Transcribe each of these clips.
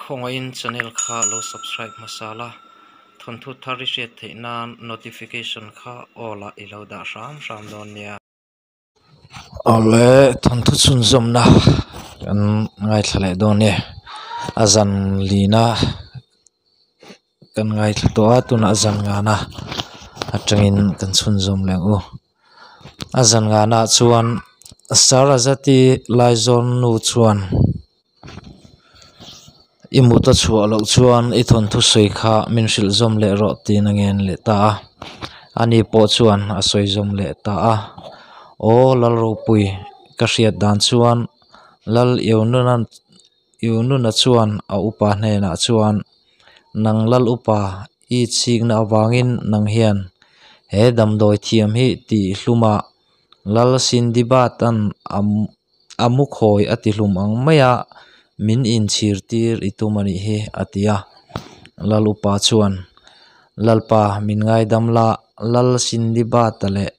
Khawngaihin channel kha lo subscribe hmasa la, thawnthu thar i hriat theih nan notification kha all ah i lo dah hram hram dawn nia. Awle thawnthu chhunzawmna kan ngaithla leh dawn e, a zan lina kan ngaithla tawh a tunah a zan ngana atangin kan chhunzawm leh ang u. A zan ngana chuan Sarazati laizawn nu chuan. I mut a chhuah loh chuan i thawnthu sawi kha min hrilh zawm leh rawh tiin a ngen leh ta a. Ani pawh chuan a sawi zawm leh ta a. Aw Lalropui, ka hriat dan chuan Lal Ionuna chuan a upa hnenah chuan, Nang Lal upa, i chikna avangin nang hian he damdawi thiam hi tih hluma Lal Sindibad-a'n a A mu khawi a ti hlum ang mai a, min inchhir tir i tum a nih hi, a ti a. Lal upa chuan, Lalpa, min ngaidam la, Lal Sindibata leh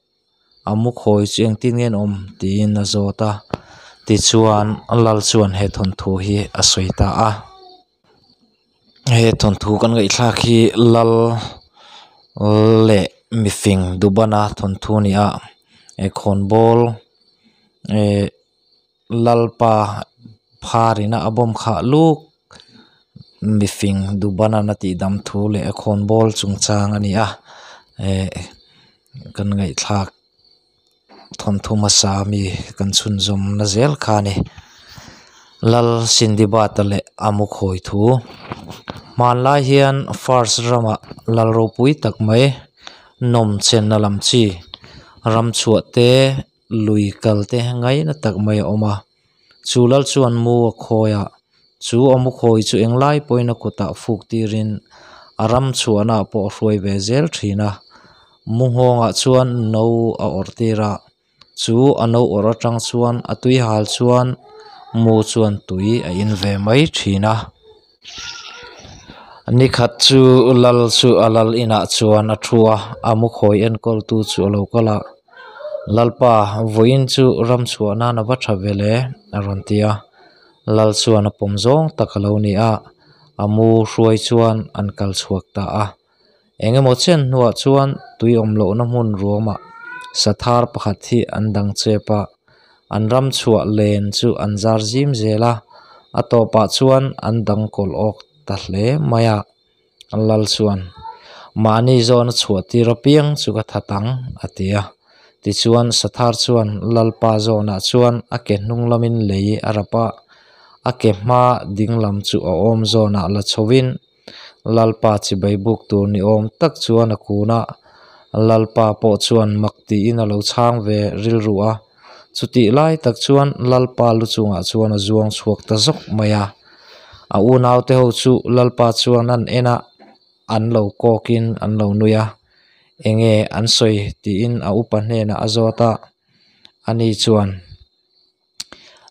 a mu khawi chu engtin nge an awm? tiin a zawt a. Tichuan, Lal chuan he thawnthu hi a sawi ta a. He thawnthu kan ngaihthlak hi Lal leh mifing Dubana thawnthu a ni a, khawnbawl eh Lalpa pharina a bawm khah luk mifing Dubana a tih dam thu leh a khawnbawl chungchang a ni a eh kan ngaihthlak. Thawnthu hmasa mi kan chhunzawm na zel kha a ni. Lal Sindibata leh a mu khawi thu. Hmanlai hian Fars ramah lal ropui tak mai nawm chenna lam chi ram chhuah te lui kal te ngaina tak mai a awm a. Chu lal chuan mu a khawi a, chu a mu khawi chu englai pawhin a kutah fuk tirin a ram chhuahna ah pawh a hruai ve zel thin a. Mu nghawngah chuan no a awrh tir a, chu a no awrh atang chuan a tui hal chuan mu chuan tui a in ve mai thin a. Nikhat chu lal chu a lal inah chuan a thu a, a mu khawi enkawltu chu a lo kal a, Lalpa, vawiin chu ram chhuah nan a va tha ve le, a rawn ti a. Lal chuan a pawm zawng tak a lo ni a, a mu hruai chuan an kal chhuak ta a. Eng emaw chen hnuah chuan tui awm lohna hmun ruamah sathar pakhat hi an dang chep a, an ram chhuah len chu an zar zim zel a, a tawpah chuan an dang kawlh awk ta hle mai a. Lal chuan, Mahni zawna chhuah tir apiang chu ka that ang, a ti a. Tichuan sathar chuan Lalpa zawnah chuan a ke hnung lamin lei a rap a, a ke hma ding lam chu a awm zawnah la chhovin, Lalpa chibai buk tur ni awm tak chuan a kun a, Lalpa pawh chuan mak tiin a lo chhang ve rilru a. Chutih lai tak chuan Lalpa lu chungah chuan a zuang chhuak ta zawk mai a. A unaute ho chu Lalpa chuan an en a, an lo kawkin an lo nui a. Enge an sawi tiin a upa hnenah a zawt a, ani chuan.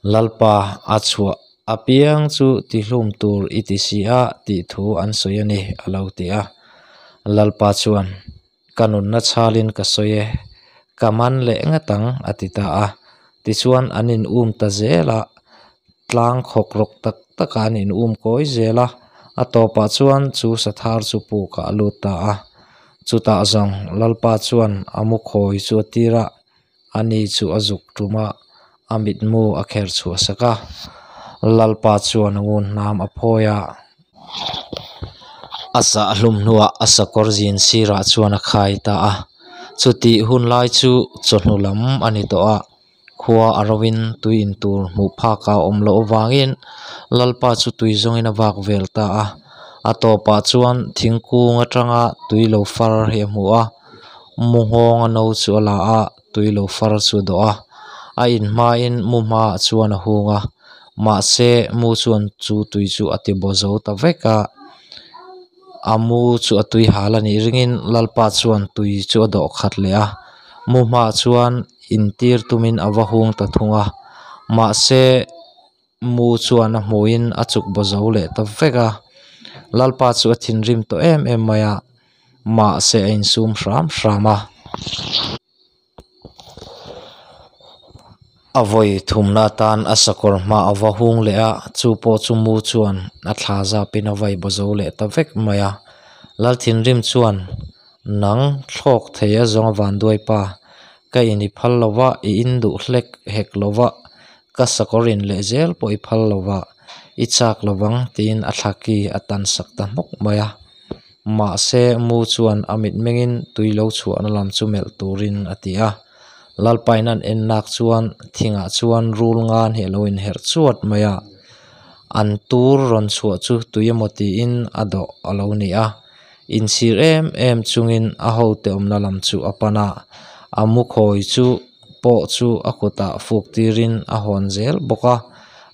Lalpa a chhuah apiang chu tihlum tur i ti si a tih thu an sawi a ni, a lo ti a. Lalpa chuan, Ka nunna chhalin ka sawi e, ka man leh ngat ang, a ti ta a. Tichuan an in um ta zel a, tlang khawk rawk tak takah an in um kawi zel a, a tawpah chuan chu sathar chu pukah a lut ta a. Chutah zawng Lalpa chuan a mu khawi chu a tir a, Ani chu a zuk tum a, a mitmu a kher chhuah sak a. Lalpa chuan a ngun hnam a phawi a. A sah hlum hnuah a sakawr zin sirah chuan a khai ta a. Chutih hun lai chu chawhnu lam a ni tawh a, khua a rovin tui in tur hmuh phak a awm loh avangin Lalpa chu tui zawngin a vak vel ta a. A tawpah chuan thingkung atanga tui lo far hi a hmu a. Mu nghawng a no chu a la a, tui lo far chu a dawh a. A in hmain mu hmaah chuan a hung a, mahse mu chuan chu tui chu a ti baw zo ta vek a. A mu chu a tui hal a nih ringin Lalpa chuan tui chu a dawh khat leh a, mu hmaah chuan intir tumin a va hung ta thung a, mahse mu chuan a hmuhin a chuk baw zo leh ta vek a. Lalpa chu a thinrim tawh em em mai a, mahse a insum hram hram a. A vawi thumna atan a sakawr hma a va hung leh a, chu pawh chu mu chuan a thla zapin a vai baw zo leh ta vek mai a. Lal thinrim chuan, Nang thlawk thei a zawng a vanduai pa, ka in i phal lo va, i in duh hlek hek lo va, ka sakawr in leh zel pawh i phal lo va, i chak lo vang tiin a thla ki a tan sak ta hmawk mai a. Mahse, mu chuan a mitmengin tui lo chhuahna lam chu melh turin a ti a. Lalpain an en nak chuan thingah chuan rul ngan hi a lo inherh chuat mai a, an tur rawn chhuah chu tui emaw tiin a dawh a lo ni a. Inchhir em em chungin a hote awmna lam chu a pan a, a mu khawi chu pawh chu a kutah fuk tirin a hawn zel bawk a.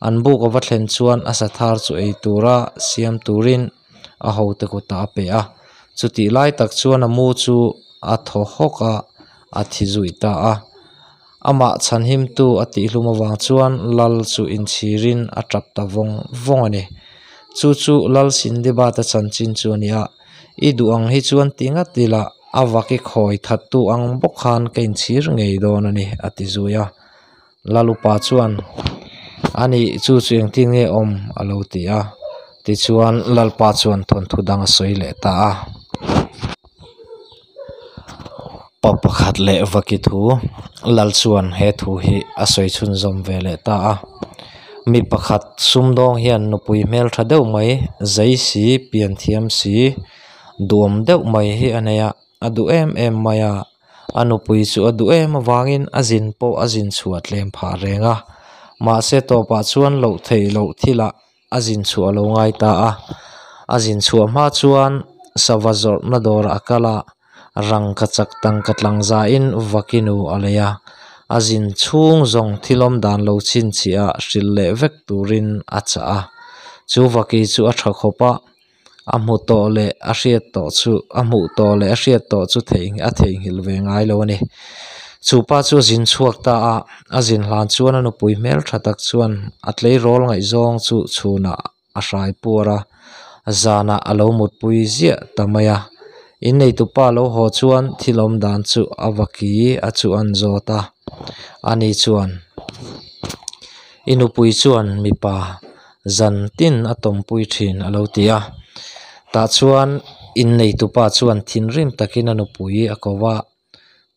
An buk a va thlen chuan a sathar chu ei tura siam turin a hote kutah a pe a. Chutih lai tak chuan a mu chu a thaw hawk a, a thi zui ta a. Amah chhanhimtu a tihhlum avang chuan Lal chu inchhirin a tap ta vawng vawng a ni. Chu chu Lal Sindibata chanchin chu a ni a, I duh ang hi chuan ti ngat ila a vak i khawi thattu ang bawk khan ka inchhir ngei dawn a ni, a ti zui a. Lal upa chuan, A nih, chu chu engtin nge awm? a lo ti a. Tichuan Lalpa chuan thawnthu dang a sawi leh ta a. Pa pakhat leh vaki thu Lal chuan he thu hi a sawi chhunzawm ve leh ta a. Mi pakhat sumdawng hian nupui hmeltha deuh mai, zei si, pian thiam si, duhawm deuh mai hi a nei a, a duh em em mai a. A nupui chu a duh em avangin a zin pawh a zin chhuah tlem phah reng a. Mahse tawpah chuan loh theih loh thilah a zin chhuah a lo ngai ta a. A zin chhuah hma chuan sava zawrhna dawrah a kal a, rangka chak tangka tlang zain vakinu a lei a. A zin chhung zawng thilawm dan lo chhinchhiah a hrilh leh vek turin a chah a. Chu vaki chu a tha khawp a, a hmu tawh leh a hriat tawh chu a hmuh tawh leh a hriat tawh chu theih a theihnghilh ve ngai lo a ni. Chu pa chu a zin chhuak ta a, a zin hlan chuan a nupui hmel tha tak chuan a tleirawl ngaihzawng chu chhunah a hrai puar a, zanah a lo mutpui ziah ta mai a. Inneitupa lo haw chuan thil awm dan chu a va ki a chu an zawt a, ani chuan i nupui chuan mipa Zan tin a tawmpui thin a lo ti a. Tah chuan inneitupa chuan thinrim takin a nupui a ko a,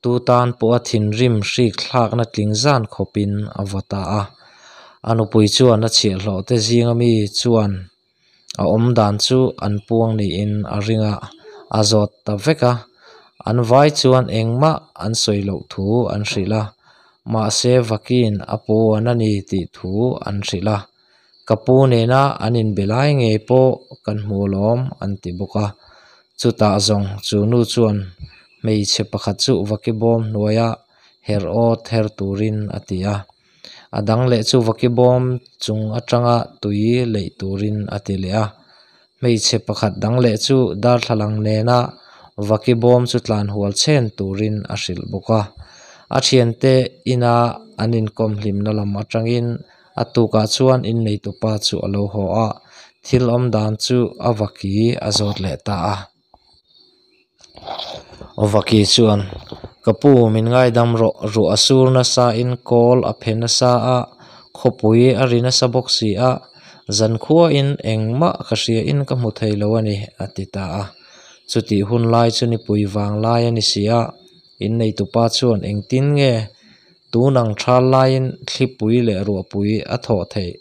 tu tan pawha thinrim hrik thlakna tling zan khawpin a vaw ta a. A nupui chuan a chhiahhlawh te zinga mi chuan a awm dan chu an puang niin a ring a, a zawt ta vek a. An vai chuan engmah an sawi loh thu an hrilh a. Mahse vakin a pu an a ni tih thu an hrilh a, ka pu nena an inbe lai ngei pawh kan hmu alawm an ti bawk a. Chutah zawng chu nu chuan hmeichhe pakhat chu vaki bawm hnuaia herh awt her turin a ti a, a dang leh chu vaki bawm chung atanga tui leih turin a ti leh a. Hmeichhe pakhat dang leh chu darthlalang nena vaki bawm chu tlan hual chhen turin a hrilh bawk a. A thiante ina an inkawm hlimna lam atangin a tukah chuan inneitupa chu a lo haw a, thil awm dan chu a vaki a zawt leh ta a. Vaki chuan, Ka pu, min ngaidam rawh, ruah a sur nasa in kawl a phe nasa a, khawpui a ri nasa bawk si a, zankhuain engmah ka hria in ka hmu thei lo a ni, a ti ta a. Chutih hun lai chu nipui vang lai a ni si a, inneitupa chuan engtin nge tun ang thal laiin thlipui leh ruahpui a thawh theih?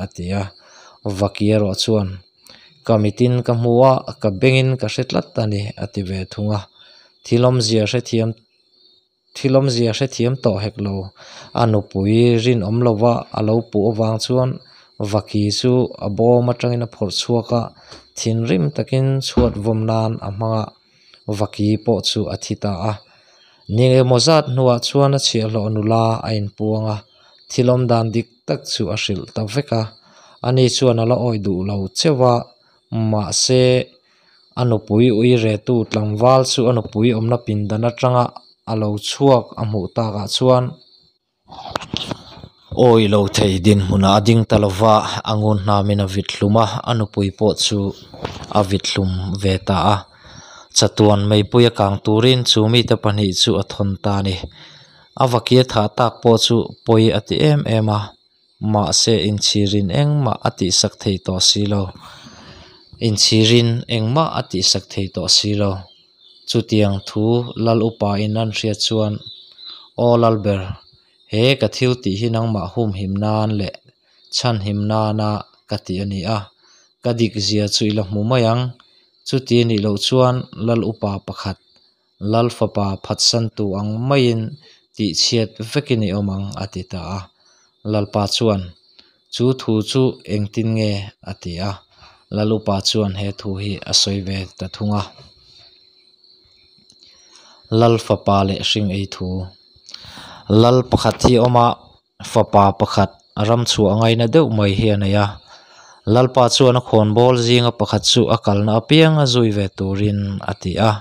a ti a. Vaki erawh chuan, Ka mitin ka hmu a, ka bengin ka hre tlat a ni, a ti ve thung a. Thil awmzia hrethiam thil awmzia hrethiam tawh hek lo. A nupui rinawm lova a lo puh avang chuan Vaki chu a bawm atangin a phawrh chhuak a, thinrim takin chhuat vawm nan a hmang a, Vaki pawh chu a thi ta a. Ni engemaw zat hnuah chuan a chhiahhlawh nula a inpuang a, thil awm dan dik tak chu a hrilh ta vek a. Ani chuan a la awih duh lo cheuh a, mahse a nupui uiretu tlangval chu a nupui awmna pindan atanga a lo chhuak a hmuh takah chuan, Awi lo thei dinhmunah a ding ta lova, a ngun hnamin a vit hlum a, a nupui pawh chu a vit hlum ve ta a. Chatuan meipui a kang turin chu mite pahnih chu a thawn ta a ni. A vakia thah tak pawh chu pawi a ti em em a, mahse inchhirin engmah a tihsak thei tawh si lo. Inchhirin engmah a tihsak thei tawh si lo. Chutiang thu Lal upa in an hriat chuan, Aw Lalber, he ka thil tih hi nangmah humhim nan leh chhanhim nana ka ti a ni a, ka dik zia chu i la hmu mai ang. Chuti a nih loh chuan Lal upa pakhat, Lal fapa phatsantu ang maiin tihchhiat vekin i awm ang a ti ta a. Lalpa chuan, Chu thu chu engtin nge? a ti a. Lal upa chuan he thu hi a sawi ve ta thung a. Lal fapa leh hring ei thu. Lal pakhat hi a awm a, fapa pakhat ram chhuah ngaina deuh mai hi a nei a. Lalpa chuan a khawnbawl zinga pakhat chu a kalna apianga zui ve turin a ti a.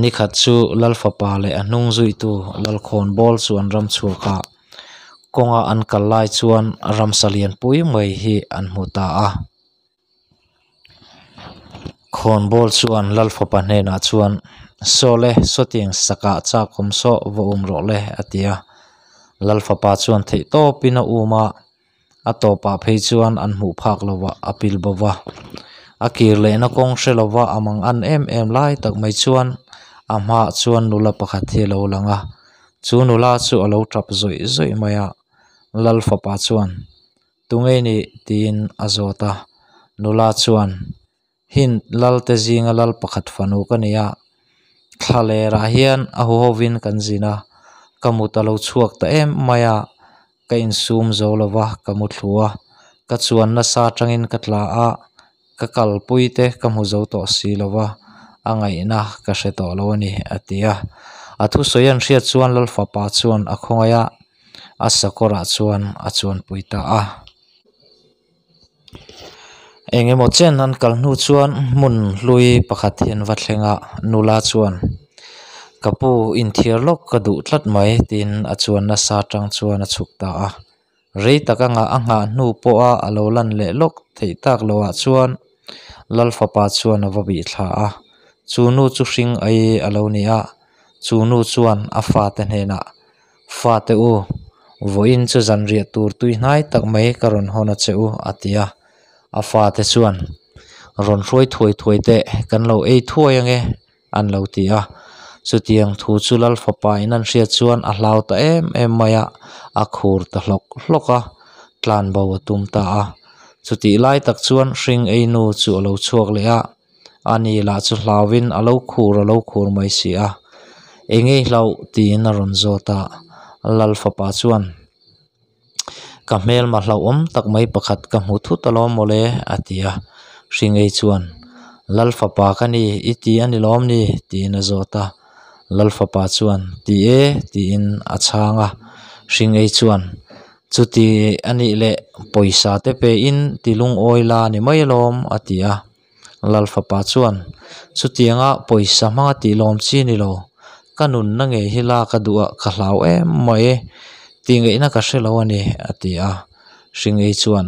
Nikhat chu Lal fapa leh a hnung zuitu Lal khawnbawl chu an ram chhuak a. Kawnga an kal lai chuan ramsa lianpui mai hi an hmu ta a. Khawnbawl chuan Lal fapa hnenah chuan, Saw le, sawtiang sakah chak awm saw va um rawh le, a ti a. Lal fapa chuan theih tawpin a um a, a tawpah phei chuan an hmuh phak lovah a pil bo va. A kir lehna kawng hre lova a mang an em em lai tak mai chuan a hmaah chuan nula pakhat hi a lo lang a. Chu nula chu a lo tap zawih zawih mai a, Lal fapa chuan, Tunge i nih? tiin a zawt a. Nula chuan, Hint Lalte zinga lal pakhat fanu ka ni a, thla lerah hian a huhovin kan zin a, ka mut a lo chhuak ta em mai a, ka insum zo lo va, ka mu thlu a, ka chuan nasa atangin ka tla a, ka kalpui te ka hmu zo tawh si lo va, a ngaihna ka hre tawh lo a ni, a ti a. A thusawi an hriat chuan Lalfapa chuan a khawngaih a, a sakawrah chuan a chuanpui ta a. Eng emaw chen an kal hnu chuan hmun hlui pakhat hi an va thleng a, nula chuan ka pu inthiar lawk ka duh tlat mai tiin a chuan nasa atang chuan a chhuk ta a. Rei tak anga a nghah hnu pawha a lo lan leh lawk theih tak lohah chuan Lal fapa chuan a va bih thla a, chu nu chu hring ai a lo ni a, chu nu chuan a fate hnenah Fate u, vawiin chu zanriah tur tui hnai tak mai ka rawn hawn a che u, a ti a. A fate chuan, Rawn hruai thuai thuai teh, kan lo ei thuai ange, an lo ti a. Chutiang thu chu Lal fapa in an hriat chuan a hlau ta em em mai a, a khur ta hlawk hlawk a, tlanbo a tum ta a. Chutih lai tak chuan hring ei nu chu a lo chhuak leh a. Ani lah chu hlauin a lo khur a lo khur mai si a, Eng ei hlauh? tiin a rawn zawt a. Lal fapa chuan, Ka hmelma hlauhawm tak mai pakhat ka hmu thut alawm mawle, a ti a. Hringei chuan, Lal fapa ka ni, i ti a ni lawm ni? tiin a zawt a. Lal fapa chuan, Ti e, tiin a chhang a. Hringei chuan, Chuti a nih leh pawisa te pein ti lungawi la ni mai alawm, a ti a. Lal fapa chuan, Chutianga pawisa hmanga tih lawm chi ni lo, ka nunna ngei hi la ka duh a, ka hlau em mai, tih ngaihna ka hre lo a ni, a ti a. Hringei chuan,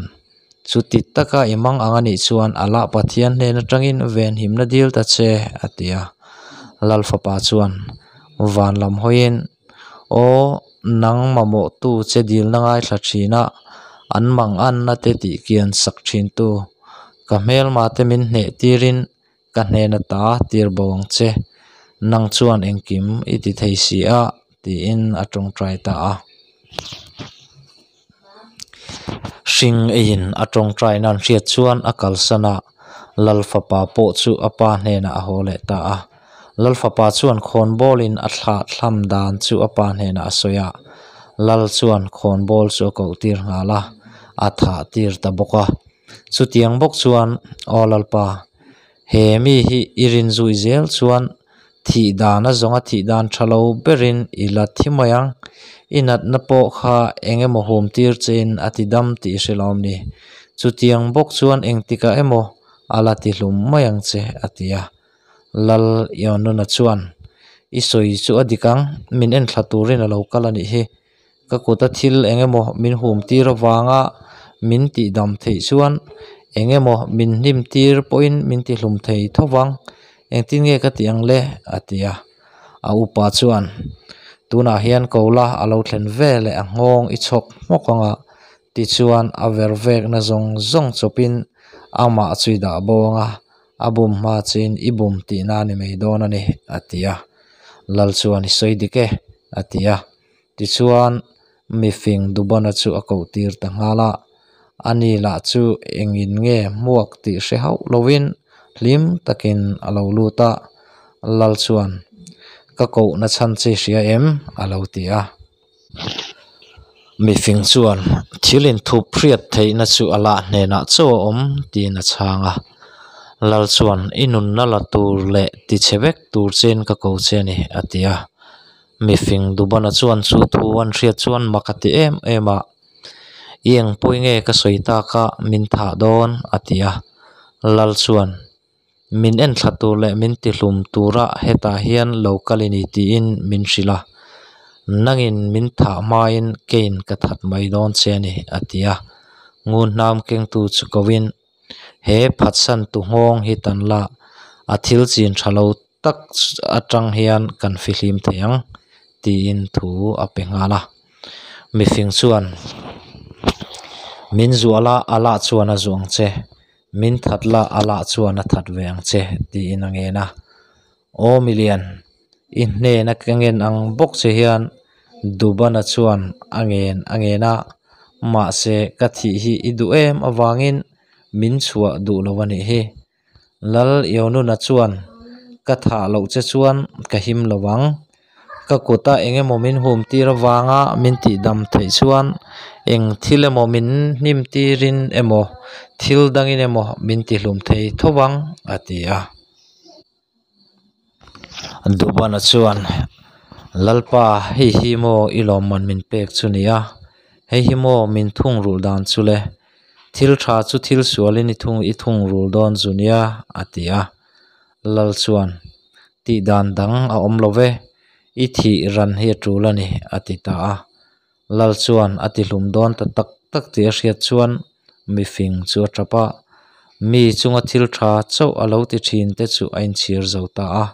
Chuti taka i mang ang a nih chuan Allah Pathian hnen atangin venhimna dil ta che, a ti a. Lal fapa chuan, Van lam hawiin, Aw, nang mamawhtu che dilna ngaithla thin a, an manganna te tih kian sak thintu, ka hmelma te min hneh tirin ka hnena ta tir bo ang che, nang chuan engkim i ti thei si a, tiin a tawngtai ta a. Hring eiin a tawngtai nan hriat chuan a kalsan a, Lal fapa pawh chu a pa hnenah a haw leh ta a. Lal fapa chuan khawnbawlin a thlah thlam dan chu a pa hnenah a sawi a, Lal chuan khawnbawl chu a koh tir nghal a, a thah tir ta bawk a. Chutiang bawk chuan, Aw Lalpa, he mi hi i rinzui zel chuan Thih dan a zawnga thih dan tha lo berin i la thi mai ang. I natna pawh kha eng emaw hum tir chein a ti dam tih i hre lo awm ni. Chutiang bawk chuan engtikah emaw a la ti hlum mai ang che, a ti a. Lal Ionuna chuan, I sawi chu a dik ang, min enthla turin a lo kal a nih hi. Ka kuta thil eng emaw min hum tir avanga min tihdam theih chuan eng emaw min hnim tir pawhin min tihlum thei tho vang, engtin nge ka tih ang le? a ti a. A upa chuan, Tunah hian ko la a lo thlen veleh a nghawng i chhawk hmawk ang a, tichuan a ver vekna zawng zawng chawpin amah chu i dah bo ang a, a bum hma chuin i bum tihna a ni mai dawn a ni, a ti a. Lal chuan i sawi dik e, a ti a. Tichuan mifing Dubana chu a koh tir ta nghal a, ani lah chu engin nge hmuak tih hre hauh lovin hlim takin a lo lut a, Lal chuan, Ka kohna chhan che i hria em? a lo ti a. Mifing chuan, Thil inthup hriat theihna chu a lah hnenah chauh a awm, tiin a chhang a. Lal chuan, I nunna la tur leh tichhe vek tur chein ka ko che a ni, a ti a. Mifing Dubana chuan chu thu an hriat chuan mak a ti em em a, I eng pawi nge ka sawi tak a, min thah dawn? a ti a. Lal chuan, Min enthla tur leh min tihlum tura hetah hian lo kal i ni tiin min hrilh a, nangin min thah hmain keiin ka that mai dawn che a ni, a ti a. Ngunhnam kengtu chu koin, He phatsan tu nghawng hi tan la, a thil chin tha lo tak atang hian kan fihlim thei ang, tiin thu a pe nghal a. Mifing chuan, Min zuah la, a lah chuan a zuah ang che. Min that la, a lah chuan a that ve ang che, tiin a ngen a. Aw milian, i hnena ka ngen ang bawk che hian Dubana chuan a ngen a ngen a, mahse ka thih hi i duh em avangin min chhuah duh lo a nih hi. Lal Ionuna chuan, Ka thah loh che chuan ka him lo ang. Ka kuta eng emaw min hum tir avanga min tihdam theih chuan eng thil emaw min hnim tirin emaw thil dangin emaw min tihlum thei tho vang, a ti a. Dubana chuan, Lalpa, hei hi maw i lawmman min pek chu nia? Hei hi maw min thungrulh dan chu le? Thil tha chu thil sualin i thung i thungrul dawn zu nia, a ti a. Lal chuan, Tih dan dang a awm lo ve, i thih ran hi a tul a ni, a ti ta a. Lal chuan a tihlum dawn ta tak tak tih a hriat chuan mifing chu a tap a, mi chunga thil tha chauh a lo ti thin te chu a inchhir zo ta a.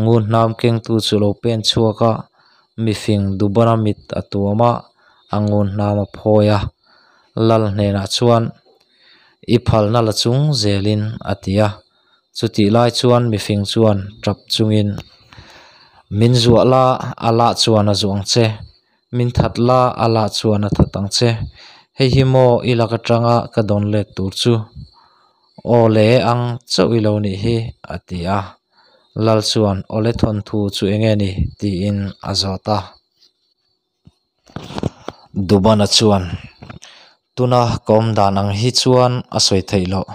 Ngunhnam kengtu chu lo pen chhuak a, mifing Dubana mit a tuam a, a ngunhnam a phawi a. Lal hnenah chuan, I phalna la chung zelin, a ti a. Chutih lai chuan mifing chuan tap chungin, Min zuah la, a lah chuan a zuah ang che. Min that la, a lah chuan a that ang che. Hei hi maw i lak atanga ka dawn let tur chu? Aw le ang chauh i lo nih hi, a ti a. Lal chuan, Awle thawnthu chu enge ni? tiin a zawt a. Dubana chuan, Tuna ka awm dan ang hi chuan a sawi theih loh.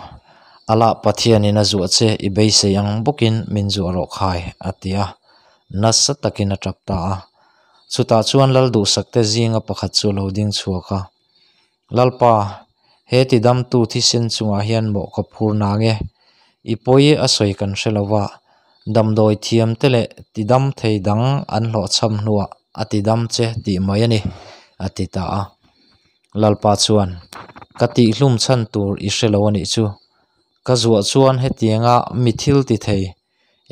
Alah Pathianin a zuah che i beisei ang bawkin min zuah rawh khai, a ti a. Nasa takin a tap ta a. Chutah chuan Lal duhsakte zinga pakhat chu a lo ding chhuak a. Lalpa, he tidamtu thisen chungah hian mawh ka phur na nge? I pawi a sawi kan hre lo va, damdawi thiamte leh tidam thei dang an hlawhchham hnuah a tidam che tih mai a ni, a ti ta a. Lalpa chuan, Ka tihhlum chhan tur i hre lo a nih chu. Ka zuah chuan hetianga mi thil ti thei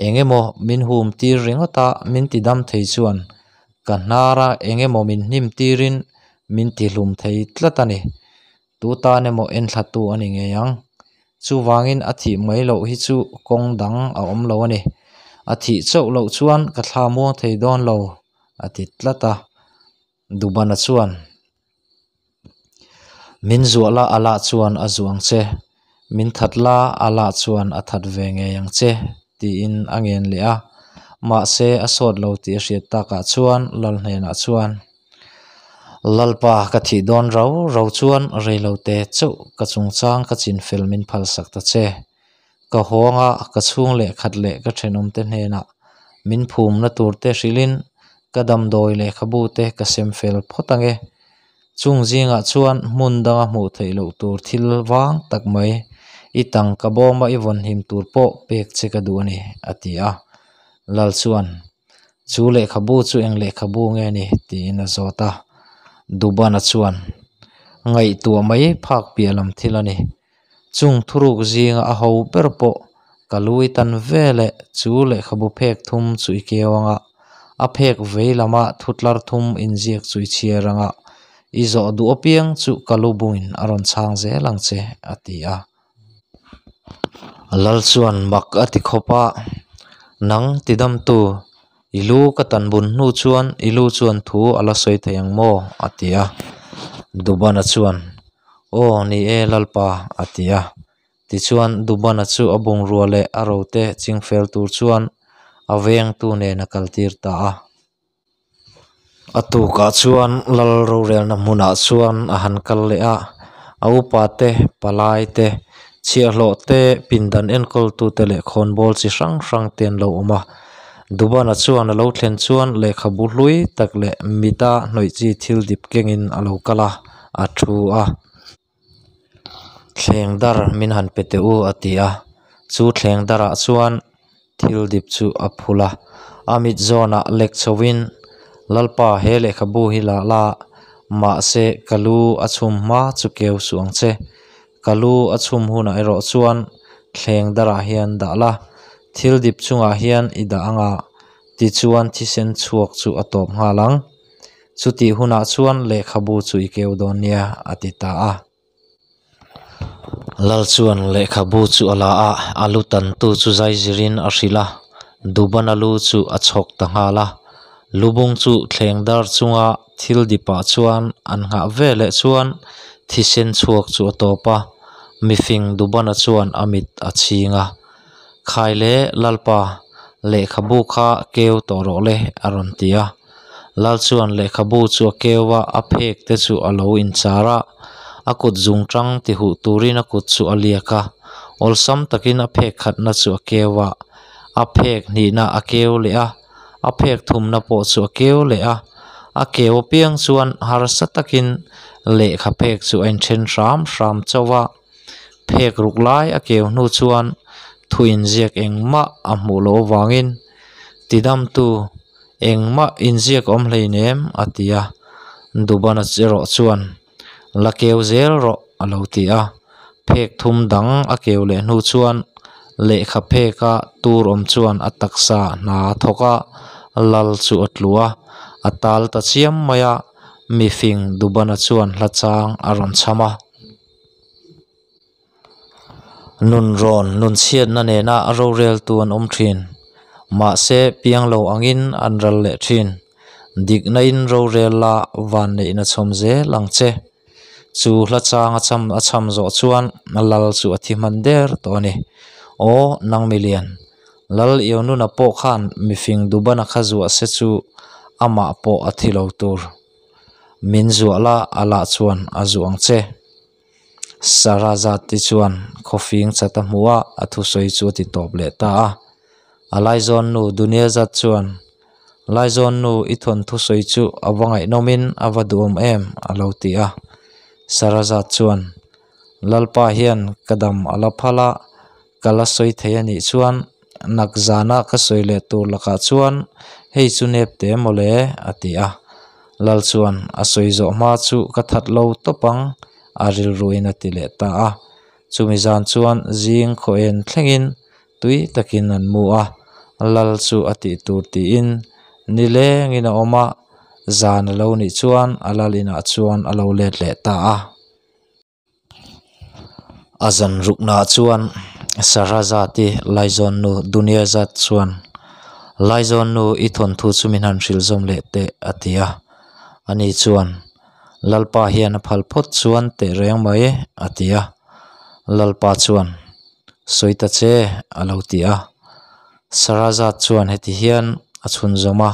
Eng emaw min hum tir ringawt a, min ti dam thei chuan ka hnar a, eng emaw min hnim tirin min ti hlum thei tlat a ni. Tu tan emaw enthlatu a ni ngei ang. Chuvangin a thih mai loh hi chu kawng dang a awm lo a ni. A thih chauh loh chuan ka thla muang thei dawn lo, a ti tlat a. Dubana chuan, Min zuah la a lah chuan a zuah ang che, min that la a lah chuan a that ve ngei ang che, tiin a ngen leh a. Mahse, a sawt lo tih a hriat takah chuan Lal hnenah chuan, Lalpa, ka thih dawn rau rau chuan reilote chauh ka chungchang ka chinfel min phalsak ta che. Ka hawnga ka chhung leh khat leh ka thenawmte hnenah min phumna turte hrilhin ka damdawi lehkhabu te ka sem fel phawt ange. Chung zingah chuan hmun danga hmuh theih loh tur thil vang tak mai i tangka bawma i vawnhim tur pawh pek che ka duh a ni, a ti a. Lal chuan, Chu lehkhabu chu eng lehkhabu nge ni? tiin a zawt a. Dubana chuan, Ngaihtuah mai phak piah lam thil a ni. Chung thuruk zinga a ho ber pawh ka lui tan ve leh chu lehkhabu phek thum chu i keu anga. A phek vei lama thutlar thum inziak chu i chhiar ang a, i zawh duh apiang chu ka lu bungin a rawn chhang zel ang che, a ti a. Lal chuan mak a ti khawp a, Nang tidamtu, i lu ka tan bun hnu chuan i lu chuan thu a la sawi thei ang maw? a ti a. Dubana chuan, Aw ni e Lalpa, a ti a. Tichuan Dubana chu a bungrua leh a rote chingfel tur chuan a vengtu nen a kaltir ta a. A tukah chuan lal rorelna hmunah chuan a han kal leh a, a upa te, palai te, chhiahhlawh te, pindan enkawltute leh khawnbawl chi hrang hrang te an lo awm a. Dubana chuan a lo thlen chuan lehkhabu hlui tak leh mita hnawih chi thil dip kengin a lo kal a, a thu a. Thleng dar min han pe teh u a ti a, chu thleng darah chuan thil dip chu a phul a, a mit zawnah lek chhoin Lalpa he lehkhabu hi la la, mahse ka lu a chhum hma chu keu suh ang che, ka lu a chhum hunah erawh chuan thleng darah hian dah la, thil dip chungah hian i dah ang a, tichuan thisen chhuak chu a tawp nghal ang. Chutih hunah chuan lehkhabu chu i keu dawn nia, a ti ta a. Lal chuan lehkhabu chu a la a, a lu tantu chu zai zirin a hrilh a, Dubana lu chu a chhawk ta nghal a. Lubung chu thleng dar chunga thil dipah chuan an nghah veleh chuan thisen chhuak chu a tawp a, mifing Dubana chuan a mit a chhing a. Khai le Lalpa, lehkhabu kha keu tawh rawh le, a rawn ti a. Lal chuan lehkhabu chu a keu a, a phek te chu a lo inchar a, a kut zungtang ti huh turin a kut chu a liak a, awlsam takin a phek khatna chu a keu a, a phek hnihna a keu leh a, a phek thumna pawh chu a keu leh a, a keu apiang chuan harsa takin lehkha phek chu a inthen hram hram chauh a. Phek ruk lai a keu hnu chuan thu inziak engmah a hmuh loh avangin tidamtu engmah inziak awm hleinem a ti a, Dubana erawh chuan la keu zel rawh a lo ti a, phek thum dang a keu leh hnu chuan lehkha pheka tur awm chuan a taksa hna a thawk a, lal chu a tlu a, a tal ta chiam mai a, mifing Dubana chuan hla chang a rawn chham a. Nunrawn nunchhiatna nena roreltu an awm thin. Mahse, piang lo angin an ral leh thin. Dikna in rorel la vanneihna chhawm zel ang che. Chu hla chang a cham a cham zawh chuan lal chu a thi hman der tawh a ni. Aw, nang milian, Lal Ionuna pawh khan mifing Dubana kha zuah se chu amah pawh a thi lo tur. Min zuah la a lah chuan a zuah ang che. Sarazat-i chuan khawfing chat a hmu a, a thusawi chu a ti tawp leh ta a. A laizawn nu Duniazat chuan, Laizawn nu, i thawn thusawi chu a va ngaihnawmin a va duhawm em? a lo ti a. Sarazat chuan, Lalpa hian ka dam a la phal a, ka la sawi thei a nih chuan nak zana ka sawi leh tur lakah chuan hei chu nep te mawle a ti a. Lal chuan a sawi zawh hma chu ka that lo tawp ang a rilruin a ti leh ta a. Chumi zan chuan zing khaw en thlengin tui takin an mu a, Lal chu a tih tur tiin nilengin a awm a, zan a lo nih chuan a lal inah chuan a lo let leh ta a. A zan ruknaah chuan Shahrazad-i laizawn nu Dunyazad chuan, Laizawn nu i thawnthu chu min han hrilh zawm leh teh a ti a. Ani chuan, Lalpa hian a phal phawt chuan teh reng mai a ti a. Lalpa chuan, Sawi ta che a lo ti a. Shahrazad chuan heti hian a chhunzawm a,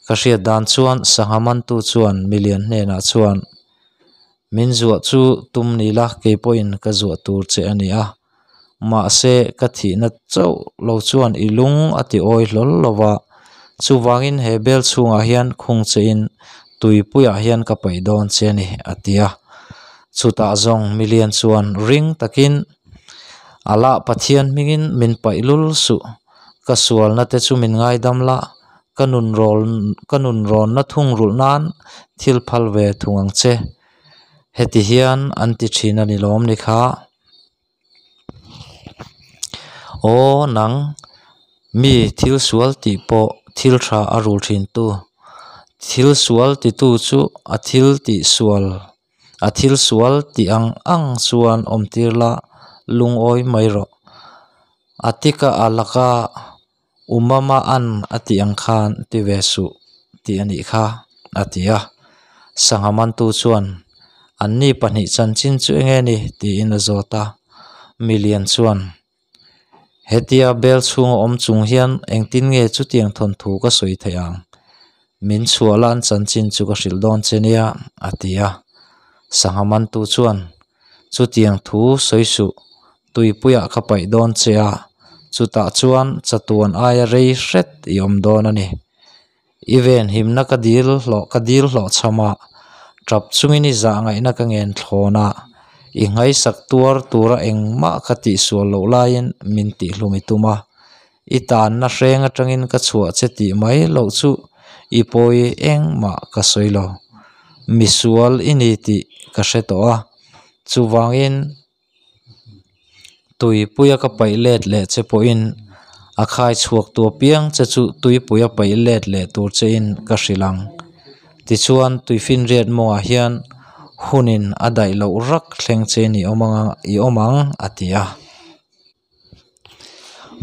Ka hriat dan chuan sangha mantu chuan milian hnenah chuan, Min zuah chu tum ni la kei pawhin ka zuah tur che a ni a, mahse ka thihna chauh lo chuan i lung a ti awi hlawl lo va, chuvangin he bel chhungah hian khung che in tuipuiah hian ka paih dawn che a ni a ti a. Chutah zawng milian chuan ring takin Allah Pathian hmingin min paih lul suh, ka sualna te chu min ngaidam la, Ka nun rawl ka nun rawnna thung rulh nan thil phal ve thung ang che. Heti hian an ti thin a ni lawm ni kha. Aw nang, mi thil sual tih pawh thil tha a rul thin tu, thil sual titu chu a thil tih sual a thil sual tih ang ang chuan awm tir la, lungawi mai rawh. Atika a laka Umama an a tih ang khan ti ve suh tih a nih kha, a ti a. Sangha mantu chuan, Anni pahnih chanchin chu enge ni? tiin a zawt a. Milian chuan, Hetia bel chhunga awm chung hian engtin nge chutiang thawnthu ka sawi theih ang? Min chhuah la an chanchin chu ka hrilh dawn che nia, a ti a. Sangha mantu chuan, Chutiang thu sawi suh, tuipuiah ka paih dawn che a, chutah chuan chatuan aia rei hret i awm dawn a ni. I venhimna ka dil hlawh ka dil hlawh chham a, tap chungin i zah ngaihna ka ngen thlawn a, i nghaisak tuar tura engmah ka tihsual loh laiin min tihhlum i tum a, i tanna hreng atangin ka chhuah che tih mai loh chu i pawi engmah ka sawi lo. Misual i ni tih ka hre tawh a, chuvangin Tuipuia ka paih let leh che pawhin a khai chhuak tu apiang che chu tuipuia paih let leh tur chein ka hrilh ang. Tichuan, tuifinriat mawngah hian hunin a daih loh rak thleng chein i awm ang i awm ang, a ti a.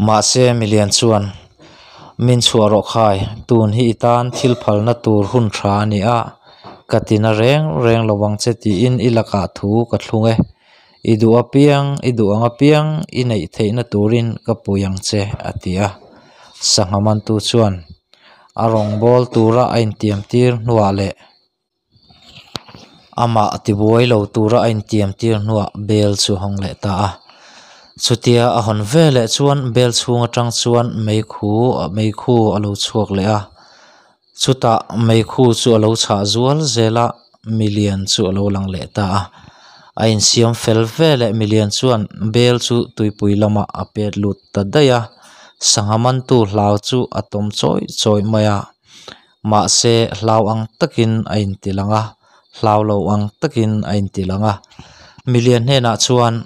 Mahse, milian chuan, Min chhuah rawh khai, tun hi i tan thil phalna tur hun tha a ni a, ka tina reng reng lo ang che tiin i lakah thu ka thlung e. I duh apiang, i duh ang apiang i neih theihna turin ka pui ang che, a ti a. Sangha mantu chuan a rawngbâwl tura a intiamtir hnuah leh amah tibuai lo tura a intiamtir hnuah bel chu a hawng leh ta a. Chutia a hawn ve leh chuan bel chhung atang chuan meikhu meikhu a lo chhuak leh a. Chutah meikhu chu a lo chhah zual zel a, milian chu a lo lang leh ta a. A insiam fel veleh milian chuan bel chu tuipui lamah a pet lut ta daih a, sangha mantu hlau chu a tawm chawih chawih mai a. Mahse hlau ang takin a inti lang a, hlau lo ang takin a inti lang a. Milian hnenah chuan,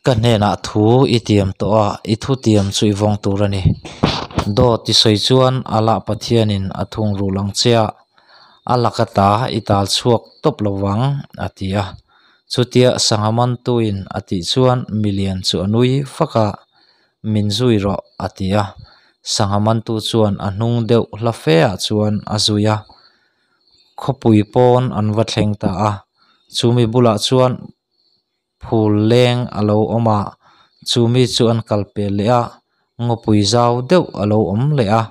Ka hnenah thu i tiam tawh a, i thu tiam chu i vawng tur a ni. Dawt i sawi chuan Allah Pathianin a thungrul ang che a, a laka ta i tal chhuak tawp lo vang, a ti a. Chutia sangha mantuin a tih chuan milian chu a nui fak a, Min zui rawh, a ti a. Sangha mantu chuan a hnung deuh hla fe ah chuan a zui a. Khawpui pawn an va thleng ta a, chumi bulah chuan phul leng a lo awm a, chumi chu an kal pel leh a, ngawpui zau deuh a lo awm leh a,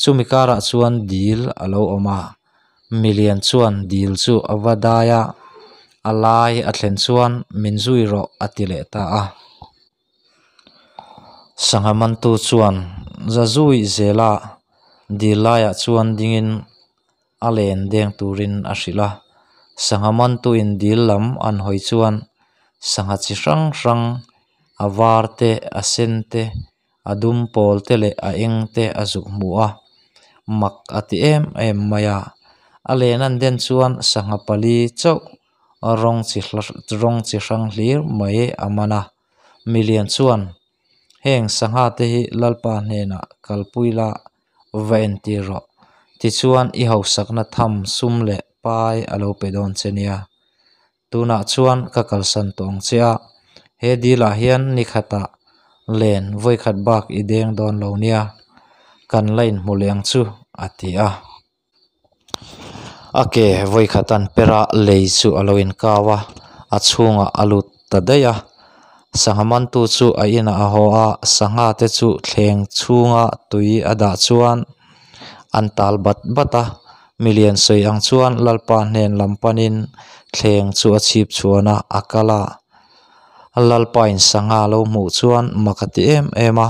chumi karah chuan dil a lo awm a, milian chuan dil chu a va dai a, a lai a thlen chuan min zui rawh a ti leh ta a. Sangha mantu chuan za zui zela dil laiah chuan dingin a len deng turin a hrilh a. Sangha mantuin dil lam an hawi chuan sangha chi hrang hrang a var te, a sen te, a dum pawl te leh a eng te a zuk hmu a. Mak a ti em em mai a. A len an den chuan sangha pali chauh rawng chi rawng chi hrang hlir mai a man a. Milian chuan heng sangha te hi Lalpa hnenah kalpui la va entir rawh. Tichuan i hausakna tham sum leh pai a lo pe dawn che nia. Tunah chuan ka kalsan tawh ang che a, he dilah hian ni khatah len vawikhat bak i deng dawn lo nia, kan la inhmu leh ang chu, a ti a. A ke vawikhat an per a, lei chu a lo inkau a, a chhungah a lut ta daih a. Sangha mantu chu a inah a haw a, sangha te chu thleng chhunga tui a dah chuan an tal bat bat a. Milian sawi ang chuan Lalpa hnen lam panin thleng chu a chhip chhuan a, a kal a. Lalpain sangha a lo hmuh chuan mak a ti em em a,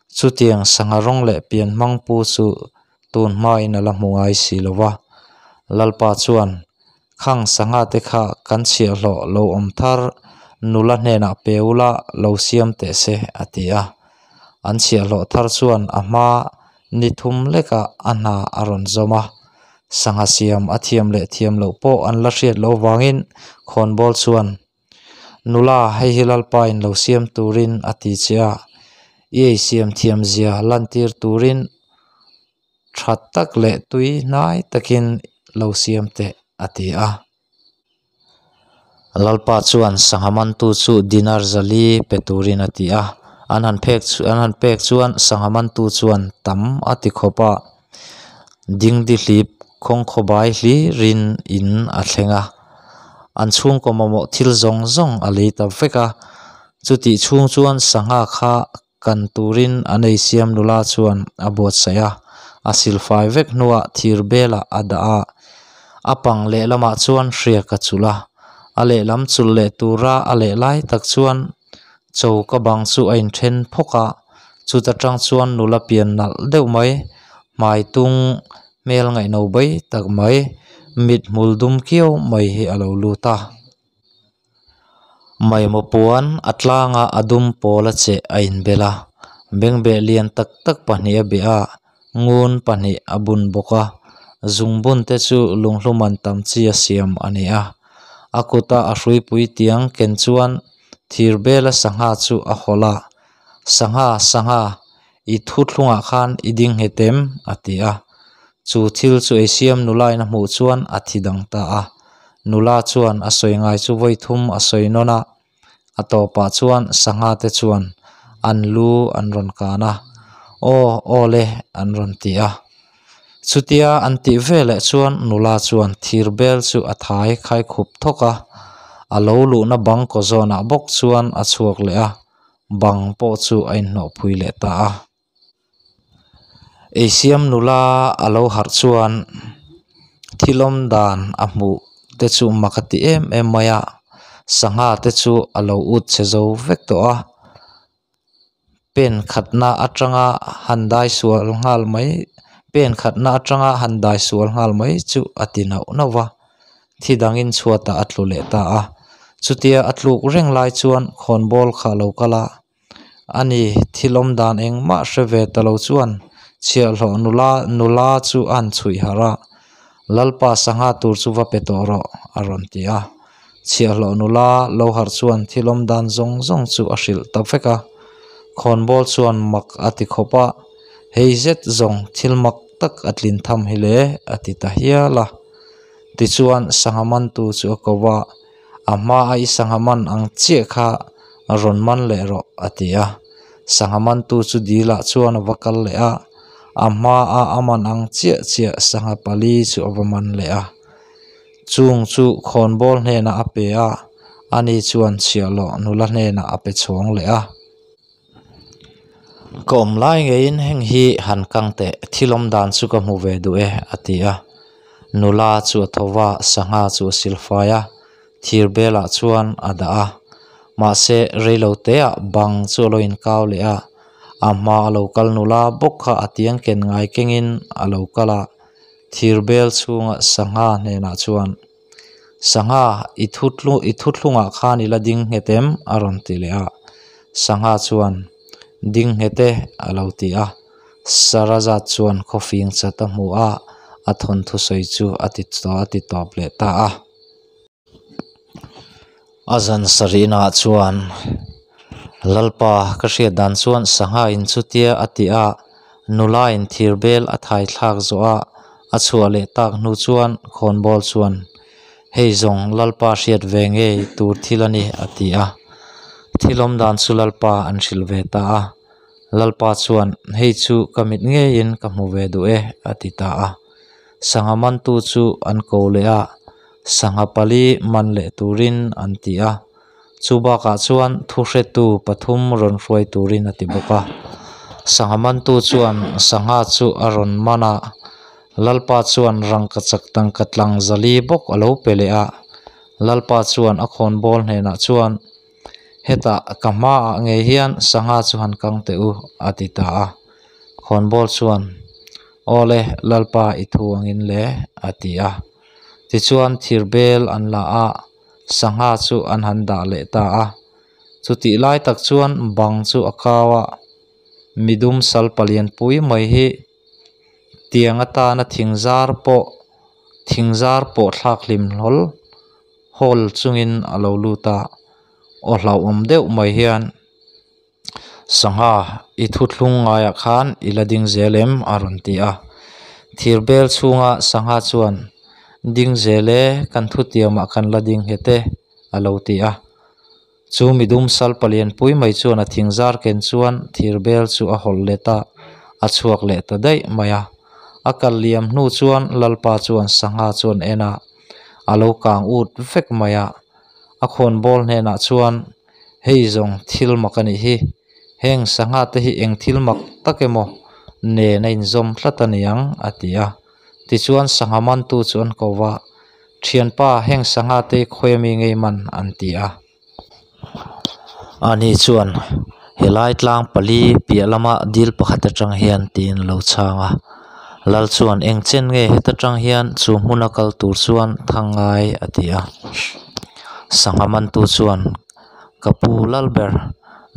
chutiang sangha rawng leh pian hmang pu chu Tun hmain a la hmu ngai si lo va. Lalpa chuan, Khang sangha te kha kan chhiahhlawh lo awm thar nula hnenah pe ula lo siam teh se, a ti a. An chhiahhlawh thar chuan a hma ni thum lekah a hna a rawn zawm a. Sangha siam a thiam leh thiam loh pawh an la hriat loh vangin khawnbawl chuan, Nula, hei hi Lalpa in lo siam turin a ti che a, i ei siam thiam zia lantir turin. Tha tak leh tui hnai takin lo siam teh, a ti a. Lalpa chuan sangha mantu chu dinar 400 pe turin a ti a. An han phek an han pek chuan sangha mantu chuan tam a ti khawp a. Dingdihlip khawngkhawbai hlirin in a thleng a. An chhungkaw mamawh thil zawng zawng a lei ta vek a. Chutih chhung chuan sangha kha kan turin an eisiam nula chuan a buatsaih a, a silfai vek hnuah thir belah a dah a, a pang lehlamah chuan hriak a chulh a, a lehlam chulh leh tura a leh lai tak chuan choka bang chu a inthen phawk a, chuta tang chuan nula pian nalh deuh mai, hmai tung hmel ngaihno bai tak mai, mithmul dum kiau mai hi a lo lut a. Maimaw puan a tlanga a dum pawl a cheh a inbel a, bengbeh lian tak tak pahnih a beh a, ngun pahnih a bun bawk a, zungbun te chu lunghlu man tam chi a siam a ni a. A kuta a hruipui tiang ken chuan thir bela sangha chu a hawlh a, Sangha, sangha, i thuthlungah khan i ding nghet em? a ti a. Chu thil chu eisiam nulain a hmuh chuan a thi dang ta a. Nula chuan a sawi ngai chu vawi thum a sawi nawn a, a tawpah chuan sangha te chuan an lu an rawn kan a, Aw, aw le an rawn ti a. Chutia an tih veleh chuan nula chuan thir bel chu a thai khai khup thawk a, a lo luhna bang kaw zawnah bawk chuan a chhuak leh a, bang pawh chu a inhnawhpui leh ta a. Eisiam nula a lo harh chuan thil awm dan a hmuh te chu mak a ti em em mai a, sangha te chu a lo ut chhe zo vek tawh a, pen khatna atanga han dai sual nghal mai pen khatna atanga han dai sual nghal mai chu a ti nauh nauh va, thi dangin chhuatah a tlu leh ta a, chutia a tluk reng lai chuan khawnbawl kha a lo kal a. A ni, thil awm dan engmah hre ve ta lo chuan chhiahhlawh nula nula chu a han chhuih harh a, Lalpa sangha tur chu va pe tawh rawh, a rawn ti a. Chhiahhlawh nula lo harh chuan thil awm dan zawng zawng chu a hrilh ta vek a. Khawnbawl chuan mak a ti khawp a, Hei zet zawng thil mak tak a tlin tham hi le, a ti ta hial a. Tichuan sangha mantu chu a ko a. A hma a i sangha man ang chiah kha rawn man leh rawh, a ti a. Sangha mantu chu dilah chuan a va kal leh a, a hma a a man ang chiah chiah sangha pali chu a va man leh a. Chung chu khawnbawl hnenah a pe a, ani chuan chhiahhlawh nula hnenah a pe chhawng leh a. Ka awm lai ngeiin heng hi han kang teh, thil awm dan chu ka hmu ve duh e, a ti a. Nula chu a tho va, sangha chu a silfai a, thir belah chuan a dah a. Mahse, reilo teah bang chu a lo inkau leh a, a hma a lo kal nula bawk kha a tiang ken ngai kengin a lo kal a, thir bel chhunga sangha hnenah chuan, Sangha, i thuthlung i thuthlungah khan i la ding nghet em? a rawn ti leh a. Sangha chuan, Ding nghet e, a lo ti a. Sarazat chuan khawfing chat a hmu a, a thawnthu sawi chu a ti a ti tawp leh ta a. A zan sarihnaah chuan, Lalpa, ka hriat dan chuan sangha in chutia a ti a, nula in thir bel a thai thlak zawh a, a chhuah leh tak hnu chuan khawnbawl chuan, Hei zawng Lalpa hriat ve ngei tur thil a ni, a ti a. Thil awm dan chu Lalpa an hrilh ve ta a. Lalpa chuan, Hei chu ka mit ngeiin ka hmu ve duh e, a ti ta a. Sangha mantu chu an ko leh a, sangha pali man leh turin an ti a. Chu bakah chuan thuhretu pathum rawn hruai turin a ti bawk a. Sangha mantu chuan sangha chu a rawn man a, Lalpa chuan rangkachak tangka tlang zali bawk a lo pe leh a. Lalpa chuan a khawnbawl hnenah chuan, Hetah ka hmaah ngei hian sangha chu han kang teh u, a ti ta a. Khawnbawl chuan, Awle, Lalpa i thu angin le, a ti a. Tichuan thir bel an la a, sangha chu an han dah leh ta a. Chutih lai tak chuan bang chu a kau a, midum sal palian pui mai hi tiang atana thing zar pawh thing zar pawh thlak hlim hlawl hawl chungin a lo lut a, aw hlauhawm deuh mai hian Sangha i thuthlung ngaiah khan i la ding zel em? a rawn ti a. Thirbel chhunga sangha chuan, Ding zel e, kan thutiamah kan la ding nghet e, a lo ti a. Chu midum sal palian pui mai chuan a thing zar ken chuan thirbel chu a hawlh let a, a chhuak leh ta daih mai a. A kal liam hnu chuan Lalpa chuan sangha chuan en a, a lo kang ut vek mai a. A khawnbawl hnenah chuan, Hei zawng thil mak a nih hi, heng sangha te hi eng thil mak tak emaw nen a inzawm tlat a niang, a ti a. Tichuan sangha mantu chu an ko va, Thianpa, heng sangha te hi khawi ami ngei man? an ti a. Ani chuan, Helai tlang pali piah lama dil pakhat atang hian tiin a lo chhang a. Lal chuan, Eng chen nge heta tang hian chu hmuna kal tur chuan thang ngai? a ti a. Sangha mantu chuan, Ka pu Lalber,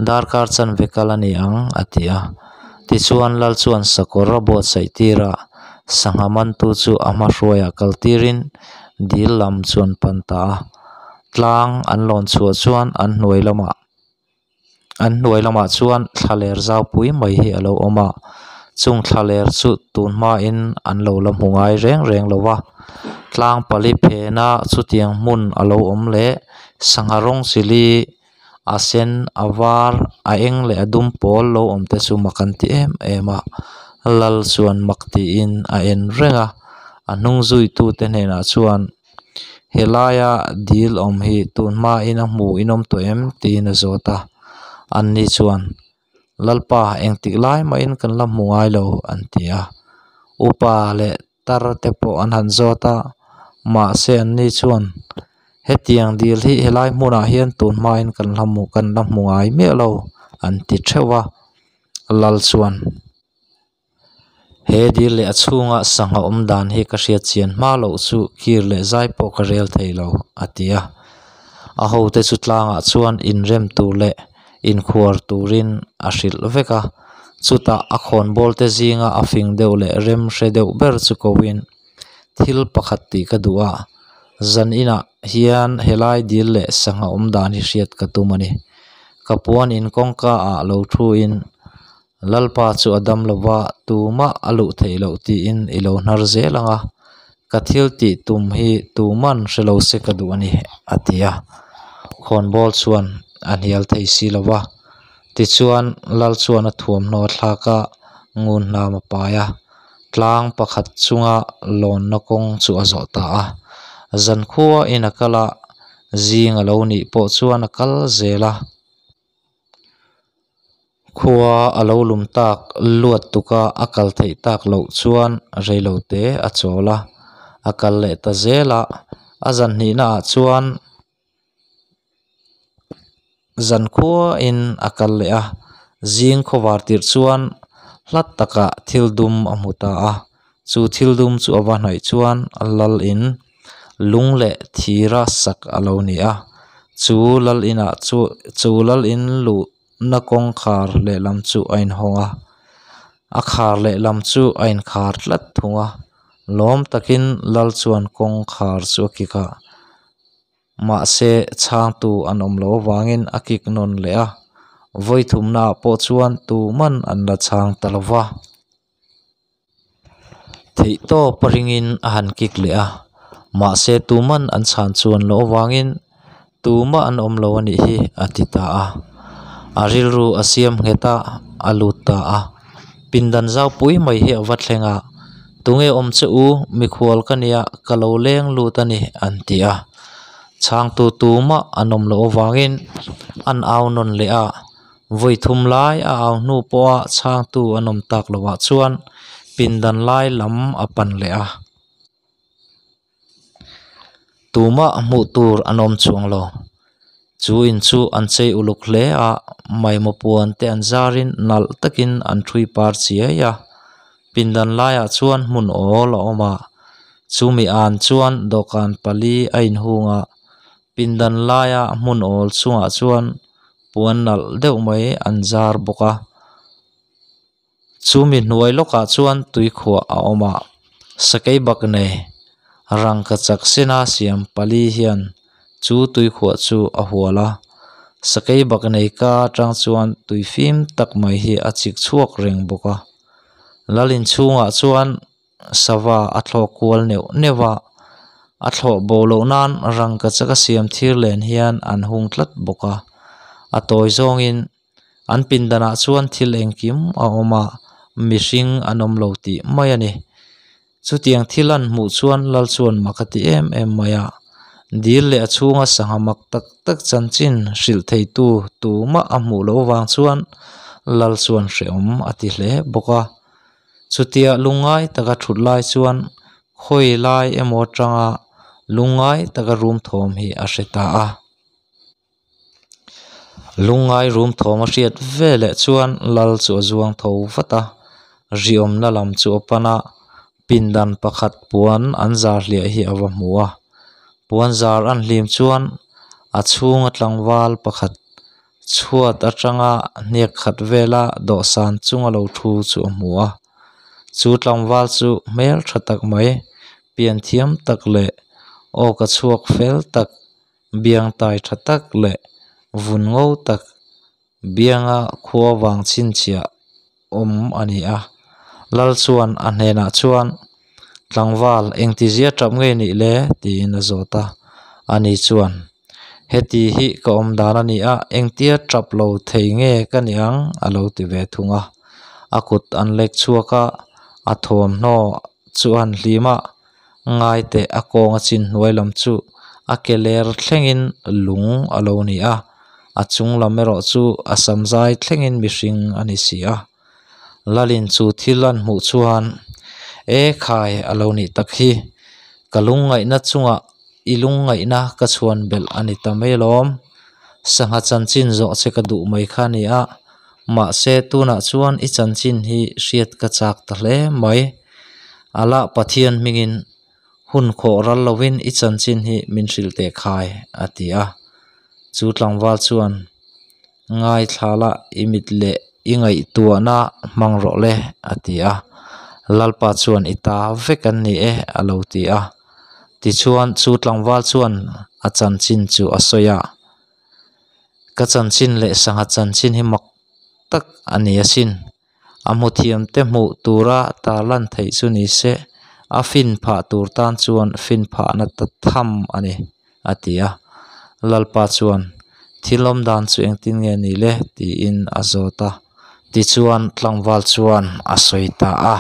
darkar chanve kal a ni ang, a ti a. Tichuan Lal chuan sakawr a buatsaih tir a, sangha mantu chu a hma hruaiah kal tirin dil lam chu an pan ta a. Tlang an lawn chhuah chuan an hnuai lamah an hnuai lamah chuan thlaler zau pui mai hi a lo awm a, chung thlaler chu tun hmain an lo la hmu ngai reng reng lo va, tlang pali phena chutiang hmun a lo awm leh sangha rawng chili a sen a var a eng leh a dum pawl lo awm te chu mak an ti em em a, lal chuan mak tiin a en reng a, a hnung zuitute hnenah chuan. Helaia dil awm hi tun hmain a hmu inawm tawh em? tiin a zawt a. Anni chuan, Lalpa, engtik lai mahin kan la hmu ngai lo, an ti a. Upa leh tar te pawh an han zawt a, mahse anni chuan, Hetiang dil hi helai hmunah hian tun hmain kan la hmu kan la hmu ngai miah lo, an ti theuh a. Lal chuan. He dil leh a chhunga sangha awm dan hi ka hriat chian hma loh chu kir leh zai pawh ka rel thei lo, a ti a. A hote chu tlangah chuan inrem tur leh inkhuar turin a hrilh vek a. Chutah a khawnbawl te zinga a fing deuh leh rem hre deuh ber chu koin, Thil pakhat tih ka duh a, zan inah hian helai dil leh sangha awm dan hi hriat ka tum a ni. Ka puan in kawngka ah lo thuin Lalpa chu a dam lova, tumah a luh theih loh tiin i lo hnar zel ang a, ka thil tih tum hi tuman hre lo se ka duh a ni, a ti a. Khawnbawl chuan a hnial thei si lo va. Tichuan, Lal chuan a thuamhnaw a thlak a, ngun hnam a pai a, tlang pakhat chunga lawnna kawng chu a zawh ta a. Zankhua in a kal a, zing a lo nih pawh chuan a kal zel a. Khua a lo lum tak luat tuk a, a kal theih tak loh chuan reilo te a chawl a, a kal leh ta zel a, a zan hnihna ah chuan zan khuain a kal leh a, zing khawvar tirh chuan hla takah thil dum a hmu ta a, chu thil dum chu a va hnaih chuan lal in lung leh thira sak a lo ni a, chu lal inah chu chu lal in luhna kawngkhar lehlam chu a inhawng a, a khar lehlam chu a inkhar tlat thung a, lawm takin lal chuan kawngkhar chu a kik a. Mahse, chhangtu an awm loh avangin a kik nawn leh a, vawi thumnaah pawh chuan tuman an la chhang ta lo va. Theihtawp a ringin a han kik leh a, mahse tuman an chhan chuan loh avangin tumah an awm lo a nih hi a ti ta a. A rilru a siam nghet a, a lut ta a. Pindan zaupui mai hi a va thleng a, Tunge awm che u, mikhual ka nia, ka lo leng lut a ni, an ti a. Chhangtu tumah an awm loh avangin an au nawn leh a, vawi thum lai a au hnu pawha chhangtu an awm tak lohah chuan pindan lai lam a pan leh a. Tumah hmuh tur an awm chuang lo. Chu in chu an chei uluk hle a, maimaw puan te an zarin nalh takin an ṭhui par chiai a. Pindan laiah chuan hmun awl a awm a, chumi an chuan dawhkan pali a inhung a. Pindan laia hmun awl chungah chuan puan nalh deuh mai an zar bawk a. Chumi hnuai lawkah chuan tuikhuah a awm a, sakei bak nei rangkachak sena siam pali hian chu tuikhuah chu a hual a, sakei bak nei ka atang chuan tui fim tak mai hi a chik chhuak reng bawk a. Lal inchhungah chuan. sava a thlawk kual neuh neuh a a thlawh bo loh nan rangkachak a siam thir len hian an hung tlat bawk a a tawi zawngin an pindanah chuan thil engkim a awm a mihring an awm lo tih mai a ni. Chutiang thil an hmuh chuan lal chuan mak a ti em em mai a, dil leh a chhunga sangha mak tak tak chanchin hrilh theitu tumah a hmuh loh avang chuan lal chuan hrehawm a ti hle bawk a. Chutia lungngai taka thut lai chuan khawi lai emaw atanga lungngai taka rum thawm hi a hre ta a. Lungngai rum thawm a hriat veleh chuan lal chu a zuang tho vat a, riawmna lam chu a pan a, pindan pakhat puan an zar hliah hi a va hmu a. Puan zar an hlim chuan a chhunga tlangval pakhat chhuat atanga hniak khat vela dawhsan chunga lo thu chu a hmu a. Chu tlangval chu hmel tha tak mai, pian thiam tak leh aw ka chhuak fel tak biang tai tha tak leh vun ngo tak bianga khua vang chhinchhiah awm a ni a. Lal chuan a hnenah chuan, Tlangval, engtizia tap ngei nih le? tiin a zawt a. Ani chuan, Heti hi ka awm dan a ni a, engtia tap lo thei nge ka ni ang? a lo ti ve thung a. A kut an lek chhuak a, a thuamhnaw chu a han hlim a. Ngaite a kawng a chin hnuai lam chu a ke ler thlengin lung a lo ni a, a chung lam erawh chu a sam zai thlengin mihring a ni si a. Lalin chu thil an hmuh chuan, E khai a lo nih tak hi, ka lungngaihna chungah i lungngaihna ka chhuan belh a ni ta mai alawm. Sangha chanchin zawh che ka duh mai kha a ni a, mahse tunah chuan i chanchin hi hriat ka chak ta hle mai. Alah Pathian hmingin hun khawh ral lovin i chanchin hi min hrilh teh khai, a ti a. Chu tlangval chuan, Ngaithla la, i mit leh i ngaihtuahna hmang rawh le, a ti a. Lalpa chuan i ta vek an ni e, a lo ti a. Tichuan chu tlangval chuan a chanchin chu a sawi a. Ka chanchin leh sangha chanchin hi mak tak a ni asin. A hmuthiamte hmuh tura tarlan theih chu ni se, a fin phah tur tan chuan fin phahna ta tham a ni, a ti a. Lalpa chuan, Thil awm dan chu engtin nge ni le? tiin a zawt a. Tichuan tlangval chuan a sawi ta a.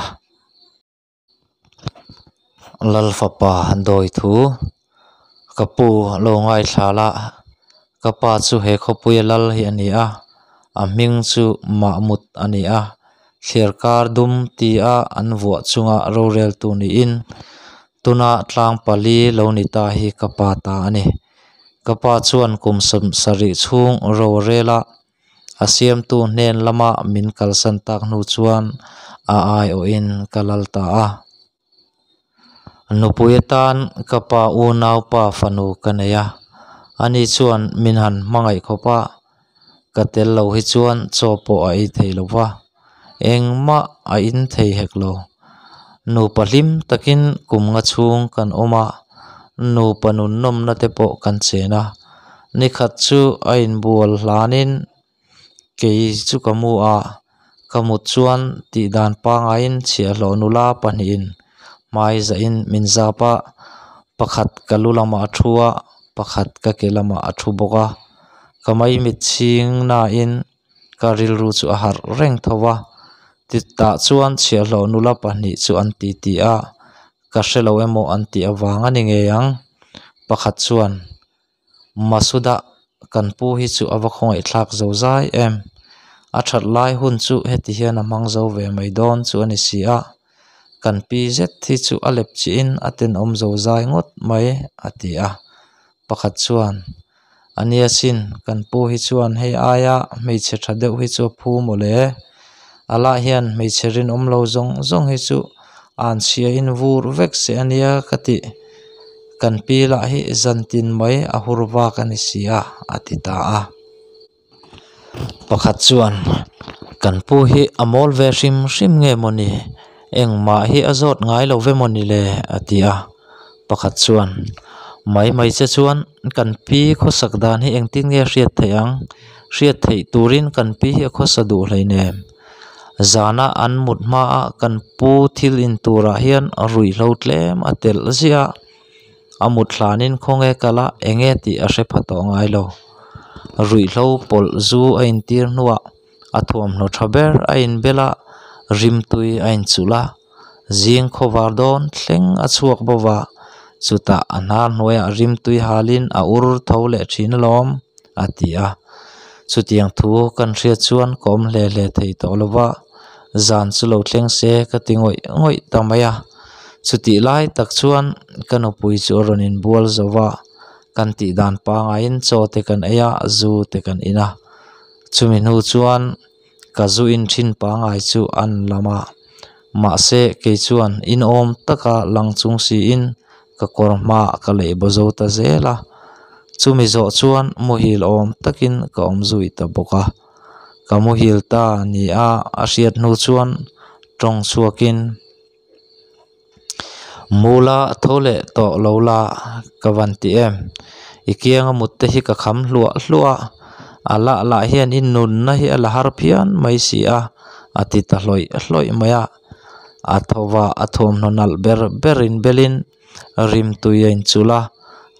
Lal fapa dawi thu, Ka pu lo ngaithla la, ka pa chu he khawpuia lal hi a ni a, a hming chu Mahmud a ni a, thliarkar dum tia an vuah chunga roreltu niin tuna tlang pali lo ni ta hi ka pa ta a ni. Ka pa chuan kum 70 chhung ro a rel a. A siamtu hnen lama min kalsan tak hnu chuan a aiawhin ka lal ta a. Nupui atan ka pa unaupa fanu ka nei a, ani chuan min han hmangaih khawp a, ka tel lo hi chuan chaw pawh a ei thei lo va, engmah a in thei hek lo. Nupa hlim takin kum nga chhung kan awm a, nupa nunnawmna te pawh kan chen a. Nikhat chu a inbual hlanin kei chu ka mu a, ka mut chuan tih dan pangaiin chhiahhlawh nula pahnihin hmai zahin min zap a, pakhat ka lu lamah a thu a, pakhat ka ke lamah a thu bawk a. Ka maimit chhing nain Ka rilru chu a harh reng tho a, titah chuan chhiahhlawh nula pahnih chu an titi a, ka hre lo emaw an tih avang a ni ngei ang. Pakhat chuan, Masuda, kan pu hi chu a va khawngaihthlak zo zai em? A that lai hun chu heti hian a hmang zo ve mai dawn chu a ni si a, kan pi zet hi chu a lep chihin a tenawm zo zai ngawt mai, a ti a. Pakhat chuan, A nia sin, kan pu hi chuan hei aia hmeichhe tha deuh hi chu a phu mawle. Alah hian hmeichhe rinawm lo zawng zawng hi chu an chhia in vur vek se a nia ka tih. Kan pi lah hi zantin mai a hur vak a ni si a, a ti ta a. Pakhat chuan, Kan pu hi a mawl ve hrim hrim nge mawni? Engmah hi a zawt ngai lo ve mawni le? a ti a. Pakhat chuan, Mai mai che chuan kan pi khawsak dan hi engtin nge hriat theih ang? Hriat theih turin kan pi hi a khawsa duh hleinem. Zana an mut hmaa kan pu thil in turah hian ruihhlo tlem a telh ziah a, a mut hlanin khawnge kal a enge tih a hre pha tawh ngai lo. Ruihhlo pawlh zu a intir hnuah a thuamhnaw tha ber a inbel a, rimtui a inchulh a, zing khawvar dawn thleng a chhuak bo va, chutah a hnar hnuaiah rimtui halin a ur tho leh thin alawm, a ti a. Chutiang thu kan hriat chuan ka awm hle hle thei tawh lo va, zan chu lo thleng se ka ti ngawih ngawih ta mai a. Chutih lai tak chuan ka nupui chu a rawn inbual zo va, kan tih dan pangaiin chaw te kan ei a, zu te kan in a. Chumi hnu chuan ka zu in thin pangai chu an lam a, mahse kei chuan inawm taka lang chung siin ka kawr hmaah ka leih baw zo ta zel a. Chumi zawh chuan muhil awm takin ka awm zui ta bawk a. Ka muhil ta nia a hriat hnu chuan tawng chhuakin, Mula tho leh tawh lo la ka van ti em? I kianga mut te hi ka kham hluah hluah a, a lah lah hian i nunna hi a la har phian mai si a, a ti ta hlawih hlawih mai a. A tho va, a thuamhnaw nalh ber ber inbelin rimtui a inchulh a,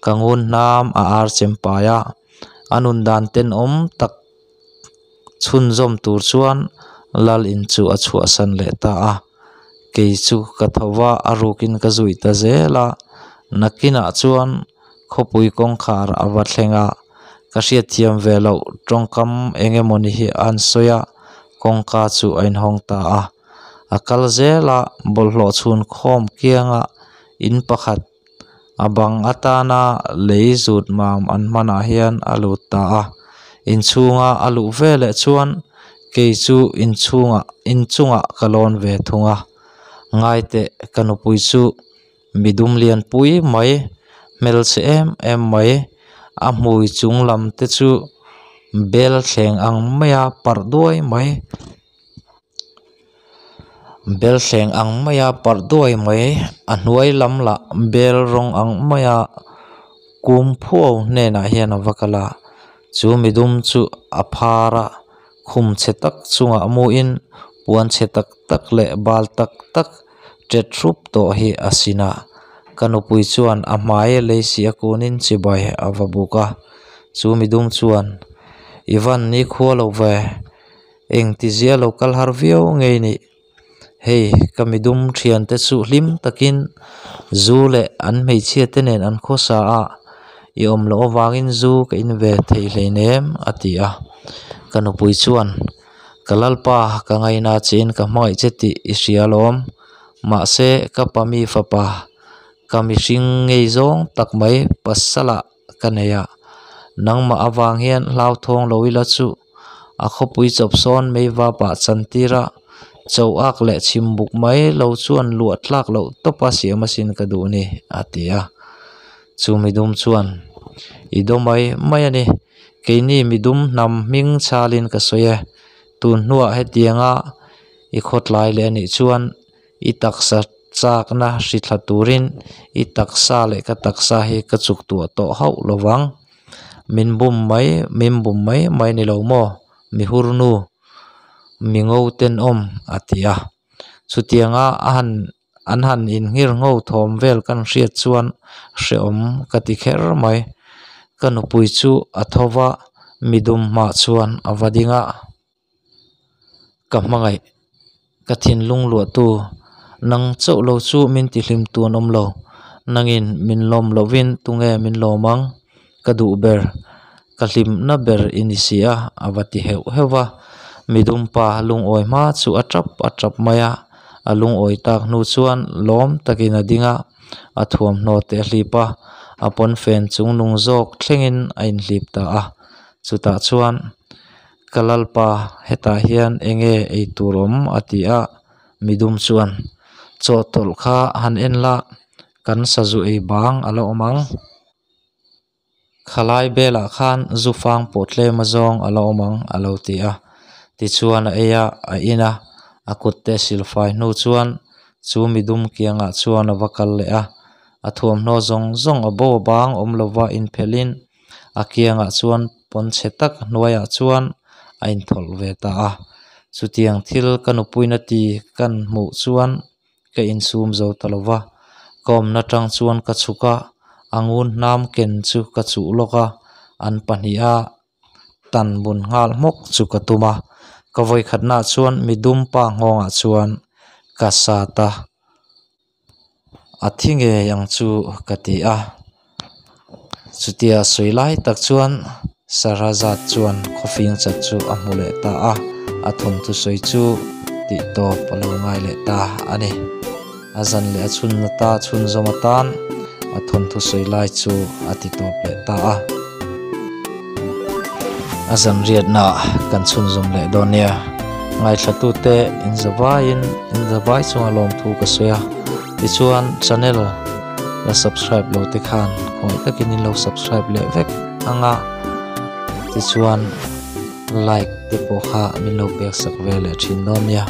ka ngun hnam a ar chem pai a, a nun dan tenawm tak chhunzawm tur chuan lal in chu a chhuahsan leh ta a. Kei chu ka tho va, a rukin ka zuih ta zel a, nakinah chuan khawpui kawngkhar a va thleng a, ka hriatthiam ve loh tawngkam eng emawni hi an sawi a, kawngka chu a inhawng ta a. A kal zel a, bawlhhlawh chhun khawm kianga in pakhat a bang atana lei zut mam an hmanah hian a lut ta a. Inchhunga a luh veleh chuan kei chu inchhungah inchungah ka lawn ve thung a. Ngaiteh ka nupui chu midum lianpui mai hmelchhe em em mai a hmui chung lam te chu bel thleng ang maia parh duai mai. Belthleng ang maia parh duai mai a hnuai lam lah bel rawng ang maia kum phuau hnenah hian a va kal a chu midum chu a phar a khum chhe tak chungah muin puan chhe tak tak leh bal tak tak tet hrup tawh hi a sin a ka nupui chuan a hmai lei si a kunin chibai a va buk a chu midum chuan i van ni khua lo ve. Engtizia lo kal har viau ngei nih? Hei, ka midum thiante chu hlim takin zu leh an hmeichhia te nen an khawsa a, i awm loh avangin zu ka in ve thei hleinem, a ti a. Ka nupui chuan, Ka Lalpa, ka ngaina chein ka hmangaih che tih i hria alawm. Mahse, ka pa mi fapa, ka mihring ngei zawng tak mai pasalah ka nei a, nangmah avang hian hlauthawng lo ila chu a khawpui chawp sawn mei vapah chantir a, cho ak leh chhim buk mai lo chuan luah tlak loh tawpa siam asin ka duh ni, a ti a. Chu midum chuan, I daw mai mai a ni, keini midum hnam hming chhalin ka sawi e, tun hnuah hetianga i khawtlai leh a nih chuan I taksa chakna hri thla turin i taksa leh ka taksa hi ka chuk tuah tawh hauh lo vang. Min bum mai, min bum mai mai ni lo maw? Mi hur nu, mi ngo tenawm a ti a. Chutianga a han an han inngir ngho thawm vel kan hriat chuan hrehawm ka ti kher mai. Ka nupui chu a tho va, midum hmah chuan a va ding a. Ka hmangaih, ka thinlung luahtu, nang chauh lo chu min tihlim tu an awm lo. Nangin min lawm lohvin tunge min lawm ang? Ka duh ber, ka hlimna ber i ni si a, a va ti heuh heuh va. Midumpa lungawi hma chu a tap a tap mai a, a lungawi tak hnu chuan lawm takin a ding a, a thuamhnaw te a hlip a, a pawnfen chungnung zawk thlengin a inhlip ta a. Chutah chuan. Ka Lalpa, hetah hian enge ei tur awm? a ti a. Midum chuan, Chawhtawlh kha han en la, kan sazu ei bang a la awm ang. Khalai belah khan zu fang pawh tlem azawng a la awm ang, a lo ti a. Tichuan a ei a, a in a, a kut te silfai hnu chuan chu midum kiangah chuan a va kal leh a. A thuamhnaw zawng zawng a bo a bang awm lova inphelhin A kiangah chuan pawn chhe tak hnuaiah chuan a inthawlh ve ta a. Chutiang thil ka nupuina ti kan hmuh chuan ka insum zo ta lo va, ka awmna tang chuan ka chhuk a, a ngun hnam ken chu ka chuh lawk a, an pahniha tan bun nghal hmawk chu ka tum a, ka vawikhatnaah chuan midum pa nghawngah chuan ka sat a, a thi ngei ang chu ka ti a. Chutia sawi lai tak chuan Sahrazad chuan khawfing chat chu a hmu leh ta a, a thawmthu sawi chu tih tawp a lo ngai leh ta a ni. A zan leh a chhun ata chhunzawm atan a thawmthu sawi lai chu a ti tawp leh ta a. A zan riatna kan chhunzawm leh dawn nia. Ngaithlatute inzavaiin inzavai chunga lawmthu ka sawi a. Tichuan channel la subscribe lo te khan khawngaih takin in lo subscribe leh vek ang a, tichuan like te pawh kha min lo pek sak ve leh thin dawn nia.